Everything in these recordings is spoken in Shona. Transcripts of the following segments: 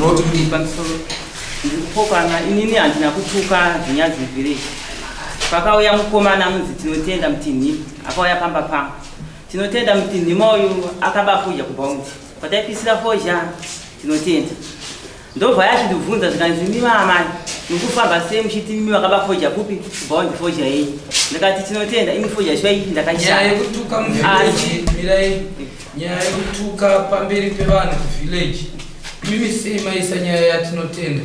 Munoti kudii? Pamusoro ndikupokana inini handina kutuka zvinyadzi village. Pakauya mukomana anonzi Tinotenda Mutinhima akauya pamba pangu. Tinotenda Mutinhima uyu akaba fodya kubounty. Pataipisira fodya Tinotenda. Ndobva yachindibvunza zvikanzi imi vaamai mukufamba sei muchiti imi vakaba fodya kupi kubounty fodya yenyu. Ndikati Tinotenda imi fodya shuwa iyi Nyaya yekutuka muvillage mirai nyaya yekutuka pamberi pevanhu kuvillage imimi sei maisa nyaya yatinotenda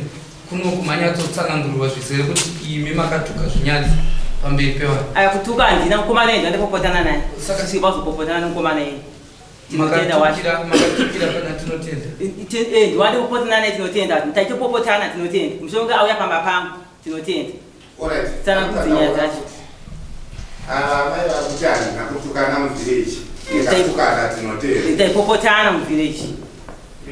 kunoku manyatsotsanangurirwa zvizere kuti imi makatuka zvinyadzi pamberi pevanhu. Aya kutuka handina mukomana iyeye ndandipopotana naye. Saka- Saka vazopopotana nemukomana iyeye. Tinotenda wacho. Makatukira makatukira pana tinotenda. Ndiwandipopotana naye Tinotenda. Taitopopotana Tinotenda. Mushonga auya pamba pangu Tinotenda. Alright. Tsanangudze nyaya dzacho. Ah, mai vakuti handina kutukana muvillage. Ndikatukana tinotenda. Taipopotana muvillage.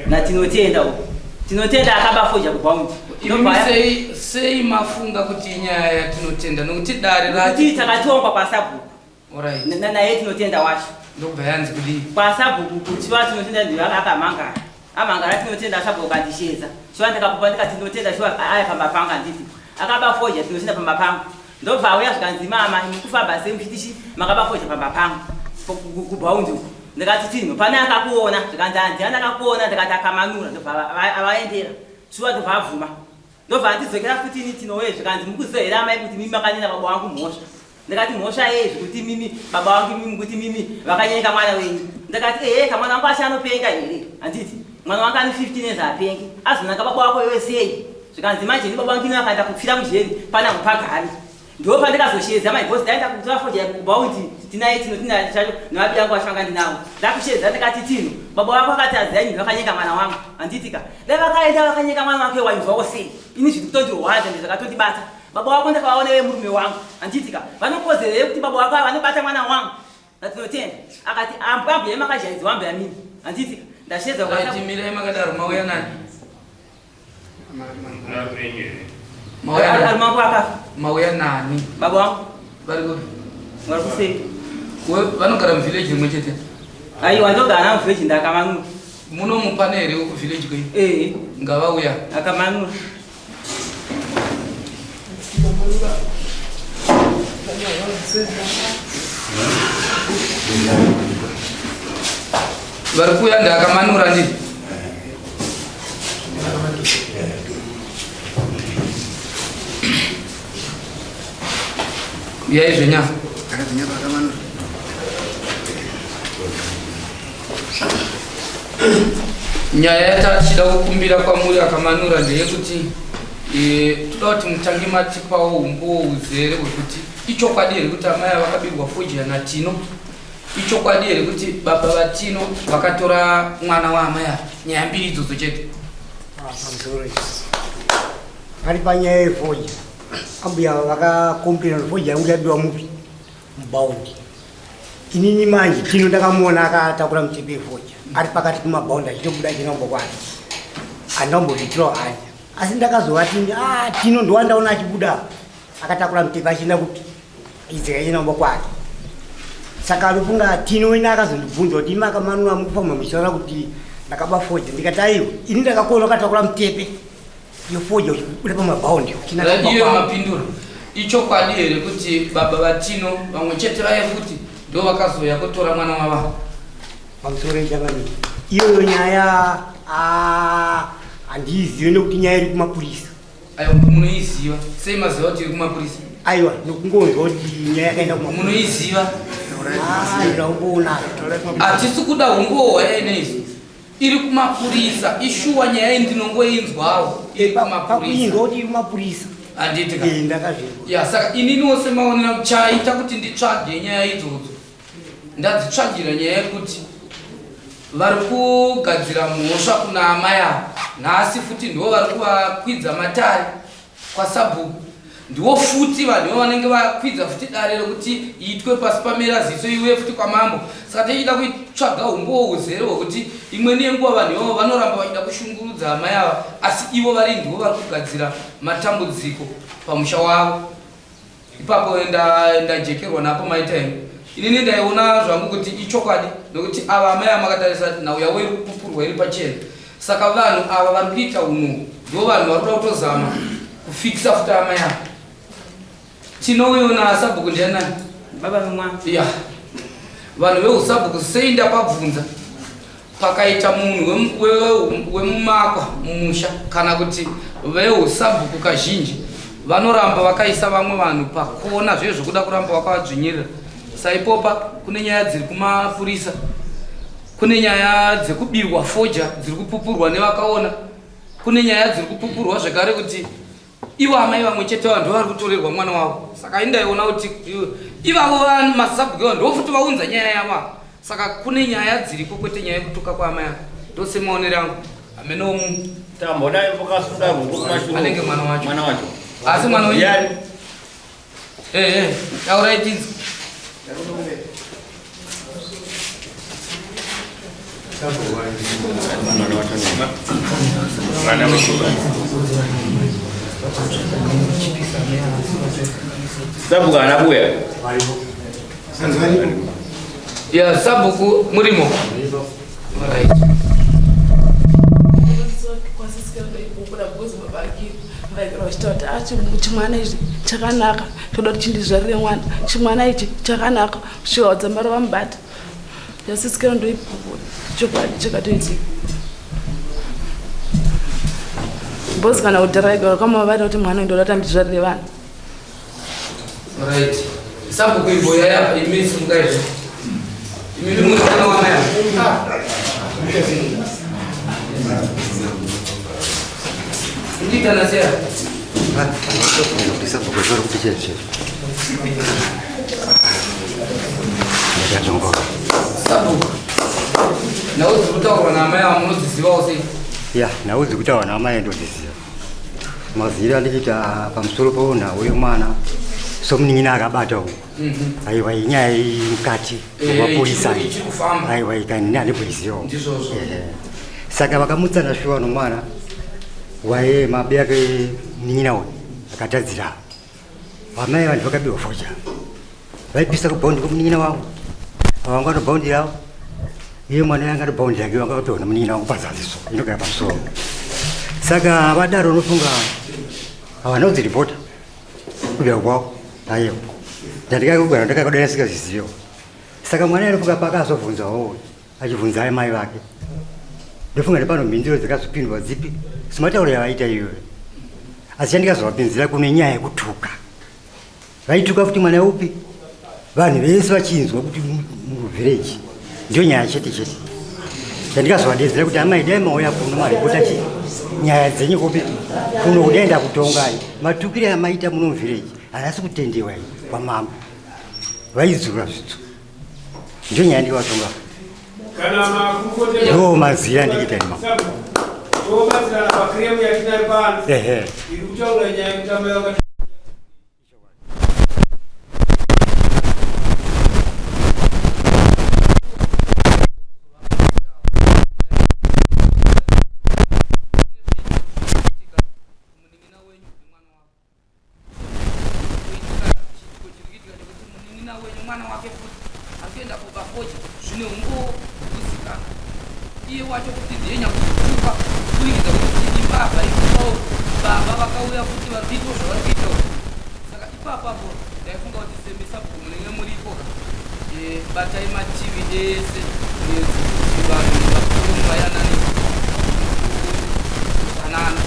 NaTinotenda uko. Tinotenda akaba foja kubounty. Imi sei sei mafunga kuti inyaya yatinotenda nokuti dare Kuti racho takatongwa kwasabhuku. Alright. Naye Tinotenda wacho. Ndokubva yanzi kudii? Kwasabhuku kuti wa Tinotenda ndiyo akamangara. Amangara Tinotenda sabhuku akandishedza. Shuwa ndikapupa ndikati Tinotenda shuwa aya pamba pangu handiti. Akaba foja Tinotenda pamba pangu. Ndobva auya zvikanzi mama imi kufamba sei muchiti chi makaba foja pamba pangu. Kubhaundi uku. Ndikati Tino pane akakuona zvikanzi handiani akakuona ndikati akamanura ndobva avaendera. Shuwa ndobva abvuma. Ndobva andidzokera futi ini Tino wee zvikanzi mukuziva here amai kuti mimi makanena baba wangu mhosva. Ndakati mhosva yei zvekuti mimi baba vangu imimi mukuti mimi vakanyenga mwana wenyu. Ndakati ehe ka mwana wangu asi anopenga here? Handiti mwana wangu ane 15 years haapengi. Azonanga baba wako iwe sei? Zvikanzi manje ini baba vangu ini vakaenda kupfira mujeri pana mupagani. Ndipo pandakazosheedza my boss ndaenda kutora foja yekubounty tinaye Tino tina chacho nevabi yangu vacho vanga ndinavo. Ndakusheedza ndakati Tino baba wako akati azai nyini vakanyenga mwana wangu. Handiti ka dai vakaenda vakanyenga mwana wake wainzwawo sei? Ini zviri kutondirwadza ndizvakatondibata. Baba wako ndakavaona iwe murume wangu handiti ka vanokodzero here kuti baba wako ava vanobata mwana wangu natinotenda akati ambwa ambuya makajaidzwa ambuya mimi handiti ka ndashedza Right, mirai makadaro mauya nani? Mauya nani? ari mangu akafa Mauya nani? baba wangu Vari kupi? vari kusei Vanogara muvillage rimwe chete. aiwa ndogara navo muvillage ndakamanura Munomupana here wekuvillage kwenyu? ee Ngavauya. akamanura Vari kuuya ndakamanura ndi. Uyai zvenya. Nyaya yatachida kukumbira kwamuri akamanura ndeyekuti e, toda kuti mutange matipawo umbowo uzere hwekuti ichokwadi here kuti amai ava vakabirwa fodya naTino, ichokwadi here kuti baba vaTino vakatora mwana waamai ava. Nyaya mbiri idzodzo chete. Pamusoro pari panyaya yefodya, ambuya vakakomplena kuti fodya yangu yabiwa mupi mubaundi. Inini manje Tino ndakamuona akatakura mutepe wefodya ari pakati pemabaundi achitobuda achienda kwake, handambozviitirawo hanya, asi ndakazovati ah, Tino ndowandaona achibuda akatakura mutepe achienda kupi idzika achienda kumba kwake. Saka anofunga Tino ina akazondibvunza kuti imi akamanura mukufamba muchitaura kuti ndakaba fodya, ndikati aiwa ini ndakakuona akatakura mutepe yefodya uchibuda pamabaundi uchienda Iyo mapindura ichokwadi here kuti baba vaTino vamwe chete vaye futi ndo vakazouya kutora mwana wavavo? Pamusoro ichangamira iyoyo nyaya handiizive nekuti nyaya iri kumapurisa. Aiwa, munoiziva sei? Maziva kuti iri kumapurisa? Aiwa, nokungonzwa kuti nyaya yakaenda kumapurisa. Munoiziva? Ndiraumboona. Hatisi kuda umbowo hwayaine izvo, iri kumapurisa ishuwa nyaya iyi ndinongoinzwawo iri kumapurisa. Pakuinzwa kuti iri kumapurisa. Handiti ka? Ndakazvinzwa. Ya, saka ininiwo semaonera chaita kuti nditsvage nyaya idzodzo, ndadzitsvagira nyaya yekuti vari kugadzira mhosva kuna amai ava nhasi futi ndivo vari kuvakwidza matare kwasabhuku, ndiwo futi vanhu ivo vanenge vakwidza futi dare rekuti iitwe pasi pamera ziso iuye futi kwamambo. Saka tichida kutsvaga umbowo huzere hwekuti imweni yenguva vanhu ivavo vanoramba vachida kushungurudza amai ava, asi ivo vari ndivo vari kugadzira matambudziko pamusha wavo. Ipapo ndajekerwa napo maita henyu. Inini ndaiona zvangu kuti ichokwadi, nokuti ava amai ava makatarisa nhau yavo iri kupupurwa iri pachena. Saka vanhu ava vari kuita unhu ndo vanhu vari kuda kutozama kufikisa futi amai ava. Tinouyo nasabhuku ndianani? Baba vemwana. Ya, vanhu veusabhuku sei ndapabvunza pakaita munhu wemumakwa mumusha kana kuti veusabhuku kazhinji vanoramba vakaisa vamwe vanhu pakona zviye zvekuda kuramba vakavadzvinyirira. Saipopa kune nyaya dziri kumapurisa, kune nyaya dzekubirwa foja dziri kupupurwa nevakaona, kune nyaya dziri kupupurwa zvekare kuti ivo amai vamwe chete vanhu vari kutorerwa mwana wavo. Saka indaiona kuti ivavo vanhu masabhuku ivo ndo futi vaunza nyaya yavo. Saka kune nyaya dziriko kwete nyaya yekutuka kwaamai avo. Ndosemaonero angu amenomu Tamboda vakasunga ruoko kumashure. Anenge mwana wacho. Mwana wacho. Asi mwana wenyu. Ndiani? Taurai tinzwe. Mwana wacho ni mwana wekubva. Sabhuku haana kuuya. Ya, sabhuku murimo. Right. Chimwana ichi chakanaka, toda kuti chindizvarire mwana. Chimwana ichi chakanaka kusvika kudzambara vamubata. Yasisikira ndoipupura chokwadi chakatoitika. Bosi kana kudhara igara kama vaida kuti mwana ndoda kuti andizvarire vana. Right. Sabhuku imboya yapa imi simukai. Imi muri mwana wamai. Nditana seya. Sabhuku. Nhau dziri kutaurwa naamai ava munodzizivawo sei? Ya, nhau dziri kutaurwa naamai ndodziziva. Maziviro andichiita pamusoro penhau yemwana somunin'ina akabata uku. Aiwa, inyaya iyi mukati mapurisa. Ichiri kufamba. Aiwa, ikanini handikuizivawo. Ndizvozvo. Saka vakamutsana shuwa nomwana waye mabi ake munin'ina uyu akatadzira. Vamai vanhu vakabiwa foja. Vaipisa kubhaundi kwemunin'ina wangu. Vanga vanobhaundi ravo. Iye mwana yanga ari bhaundi yake vanga vapiwa nemunin'ina wangu pazaziso inogara pamusoro. Saka vadaro unofunga havana kudziripota kubira kwavo. Aiwa. Ndandikakugara ndakakudana singazvizivo. Saka mwana anofunga paakazobvunzawo achibvunza ai mai vake. Ndofunga ndipano mhinduro dzakazopindwa dzipi simatauro yavaita iyoyo. Asi chandikazovapinzira kune nyaya yekutuka. Vaituka futi mwana upi? Vanhu vese vachinzwa kuti muvhireji. Ndiyo nyaya chete chete. Chandikazovadedzera kuti amai dai mauya kuno maripota chi nyaya dzenyu kupi kuno kudai ndakutongai. Matukire amaita muno muvhireji haasi kutendewa iyi kwamambo. Vaidzura zvitsu. Ndiyo nyaya ndikavatonga. Kana makurukota Ndo mazira andikuita ima. Tobatsirana pakiremu yatinayo pano. Ehe. Iri kutaura nyaya yekuti amai vakati Munin'ina wenyu nemwana wako. Kuitika chiitiko chiri kuitika chekuti munin'ina wenyu mwana wake futi ari kuenda koba fodya zvine umbowo kuzikanwa. Iye wacho kuti ndiye nyakuzotuka kuburikidza kwekuti imbavha ikubawo baba vakauya futi vari kuitawo zvavari kuitawo. Saka ipapo apo ndaifunga kuti semisabhuku munenge muripo ka. Batai mativi ese muedze kuti vanhu vakuru vayanane kudanana.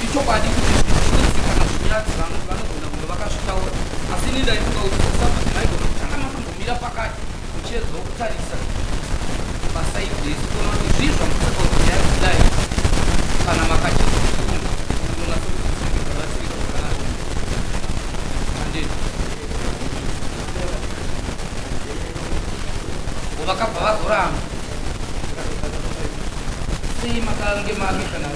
Ichokwadi kuti zvinonzi kana zvinyadzi vanogona kunge vakazvitaura, asi ini ndaifunga kuti sesabhuku maigona kutanga matombomira pakati muchiedzawo kutarisa masaidhi ese kuona kuti zvii zvamutsaka kuti nyaya kudai kana makachizofunga munonatsa kuti dzinenge dzabatsirika zvakanaka. Handei. Vakabva vazoramba. Sei makange make kana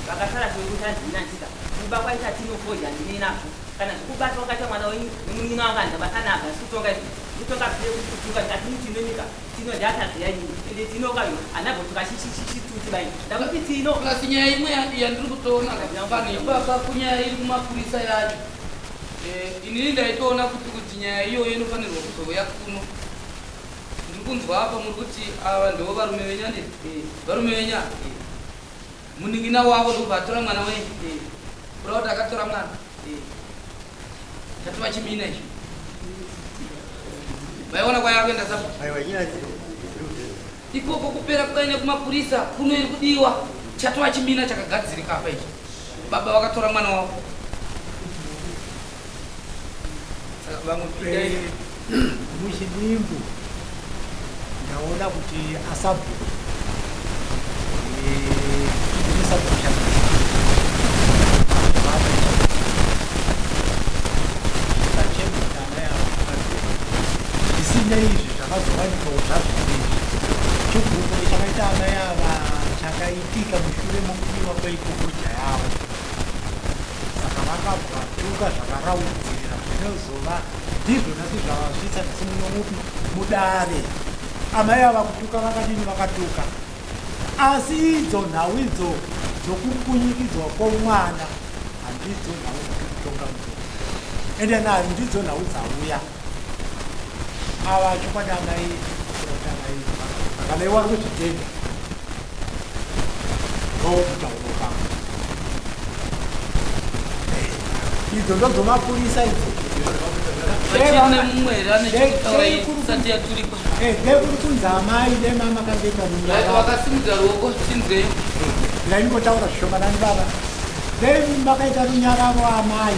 vakasara sekutanzinantika kuba kwaita tinofoja ndine nazvo kana zvekubata wakaita mwana wenyu nemunin'ina wangu handabatanaka asi kutonga izvi kutonga kutuka ndikati tinonika tino ndakadzi yaini ende tino kayo anabhotuka chichituti bai ndakuti tino Plus nyaya imwe yandiri kutoona vanhu ipapa kunyaya iri kumapurisa yacho. Inini ndaitoona kuti kuti nyaya iyoyo inofanirwa kuzouya kuno. Ndiri kunzwa apa muri kuti ava ndivo varume venyu handiti? Varume venyu ava munin'ina wavo ndobva atora mwana wenyu, kureva kuti akatora mwana tatova chimina icho. Vaiona kwayakuenda sapa ikoko kupera kukaenda kumapurisa kuno iri kudiwa chatova chimina chakagadzirika apa ichi. Baba vakatora mwana wavo. Saka vamwe pindai. Muchidimbu ndaona kuti asabhuku sabhuku zvisina izvi zvakazowanikwawo zvazvo izvi chigumbu chakaita amai ava chakaitika mushure mokubiwa kweikokoja yavo. Saka vakabva tuka zvakaraudzira zvinozova ndizvo nhasi zvavasvitsa nhasi muno mupi mudare. Amai ava kutuka vakadini vakatuka, asi idzo nhau idzo dzokupunyikidzwa kwomwana handidzo nhau dzatiri kutonga muno, ende handidzo nhau dzauya. Ava chokwadi amai kuti amai kana iwe vari kuzvitenda ndokutauro kwangu. Idzo ndodzomapurisa idzo. Vachine mumwe here ane chekutaura isati yaturikwa? Dai kuri kunzi amai dai mama kangoita runyararo. Vakasimudza ruoko tinzweyo. Ndaingotaura zvishomanani baba. Dai makaita runyararo amai.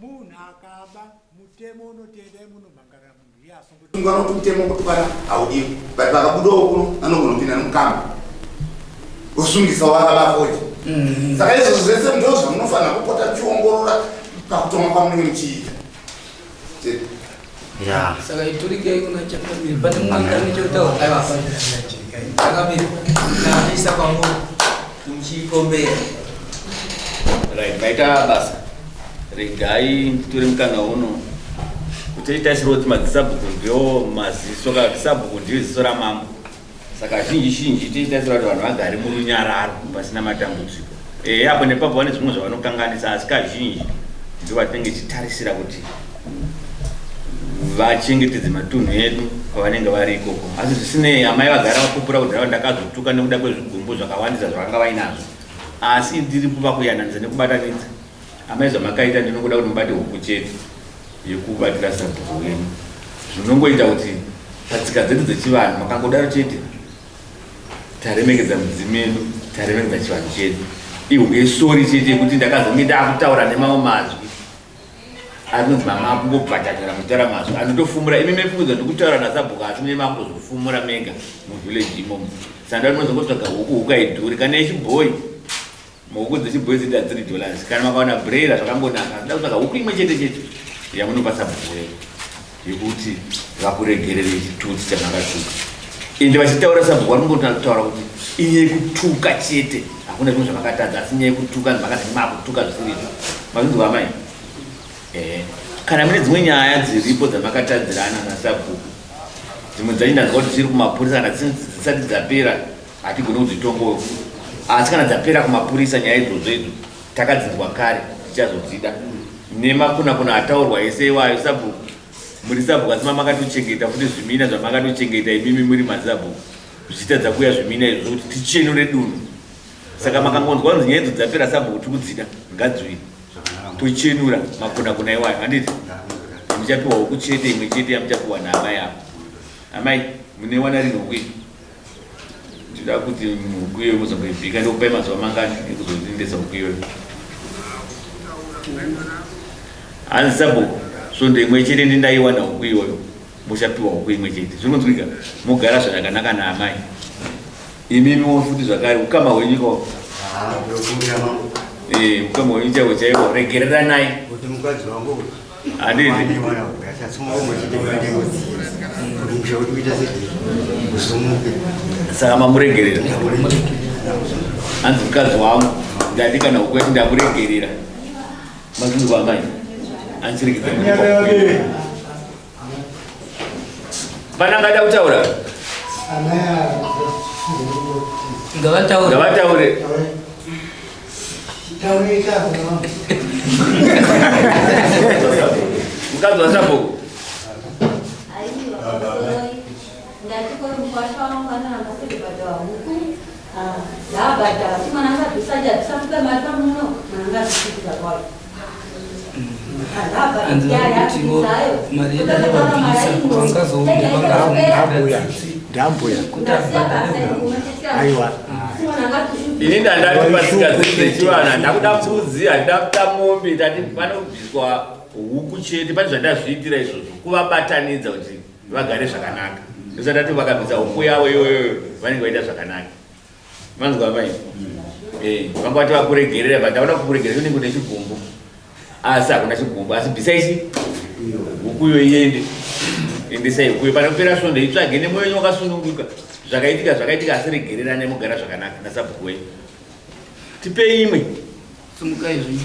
Munhu akaba mutemo unotenda munomhangarira munhu iye asungwe. Vanoti mutemo wekutukana haudiwi, but vakabudawo kuno anogona kupinda nemukamba osungisawo akaba fodya. Saka izvozvo zvese ndo zvamunofanira kupota muchiongorora pakutonga kwamunenge muchiita. Chete. Ya. Saka iturikei kuna changamire. Pane mumwe ane chekutaura? Aiwa. Changamire. Ndaisa kwamuri muchikombera. Right, maita basa. Regai nditore mukana uno kuti taisirwa kuti madzisabhuku ndiwo maziso kana kuti sabhuku ndiyo ziso ramambo. Saka zhinji zhinji tichitarisira kuti vanhu vagare murunyararo pasina matambudziko. Ehe, apo nepapo vane zvimwe zvavanokanganisa, asi kazhinji ndipo patinenge tichitarisira kuti vachengetedze matunhu edu kwavanenge vari ikoko. Asi zvisinei, amai vagara vapupura kudhara kuti ndakazotuka nekuda kwezvigumbu zvakawandisa zvavanga vainazvo, asi ndiripo pakuyananisa nekubatanidza. Amai, zvamakaita ndinongoda kuti mubate huku chete yekubatira sabhuku wenyu. Zvinongoita kuti patsika dzedu dzechivanhu makangodaro chete taremekedza mudzimu yedu, taremekedza chivanhu chedu. Ihuku yesori chete yekuti ndakazonge ndakutaura nemamwe mazwi anonzi mama akungobhadhanyura muchitaura mazwi anotofumura. Imi mefungudza ndikutaura nasabhuku, asi mune makutozofumura mega muvillage imomo. Saka ndinozongotsvaga huku, huku haidhuri kana yechibhoyi. Huku dzechibhoyi dzinoita 3 dollars. Kana makawana brailler zvakangonaka. Asi ndakutsvaga huku imwe chete chete yamunopa sabhuku wenyu yekuti vakuregerere chitutsi chamakatuka. Ende vachitaura sabhuku vari kungotaura kuti inyaya yekutuka chete, hakuna zvimwe zvamakatadza, asi nyaya yekutuka makati makutuka zvisiri izvo. Mazvinzwa amai? Ehe. Kana mune dzimwe nyaya dziripo dzamakatadzirana nasabhuku, dzimwe dzacho ndanzwa kuti dziri kumapurisa kana dzisati dzapera hatigone kudzitongowo, asi kana dzapera kumapurisa nyaya idzodzo idzo takadzinzwa kare, tichazodzida nemakunakuna ataurwa ese iwayo. Sabhuku muri sabhuku, asi mamakatochengeta futi zvimina zvamakatochengeta imimi muri masabhuku, zvichitadza kuuya zvimina izvo kuti tichenure dunhu. Saka makangonzwa kunzi nyaya idzo dzapera, sabhuku tiri kudzida, ngadziuye tochenura makunakuna iwayo, handiti? Muchapiwa huku chete imwe chete yamuchapiwa naamai avo. Amai, mune wana rini huku iyi? Ndinoda kuti huku iyoyo muzongoibika. Ndokupai mazuva mangani ekuzondindesa huku iyoyo? Hanzi sabhuku, svondo imwe chete ndindaiwana huku iyoyo, muchapiwa huku imwe chete. Zvinonzwika? Mogara zvakanaka naamai. Imimiwo futi zvakare, ukama hwenyu ikoko, ukama hwenyu chaiwo chaiwo, regereranai. Kuti mukadzi wangu Handiti? Saka mamuregerera? Hanzi mukadzi wangu ndati kana huku yacho ndamuregerera. Mazvinzwa amai? Andichiregedza. Pana angada kutaura? Ngavataure. Ngavataure. Mukadzi wasabhuku. Mari yedare vabvisa vangazoonde Ndambuya, ndambuya. Aiwa. Ini ndandati patsika dzedu dzechivanhu handina kuda mbudzi, handina kuda mombe, ndati panobviswa huku chete. Pane zvandazviitira izvozvo kuvabatanidza kuti vagare zvakanaka. Ndosati vakabvisa huku yavo iyoyo vanenge vaita zvakanaka. Manzwa mai? Eh, vanga vati vakuregerera but ndaona kukuregerera kunenge kune chigumbu. Asi hakuna chigumbu, asi bvisai chi huku iyo iende. Endesai huku iyo panopera svondo itsvage nemwoyo wenyu wakasununguka. Zvakaitika zvakaitika asi regereranai mogara zvakanaka nasabhuku wenyu. Tipei imwe. Simukai zvenyu.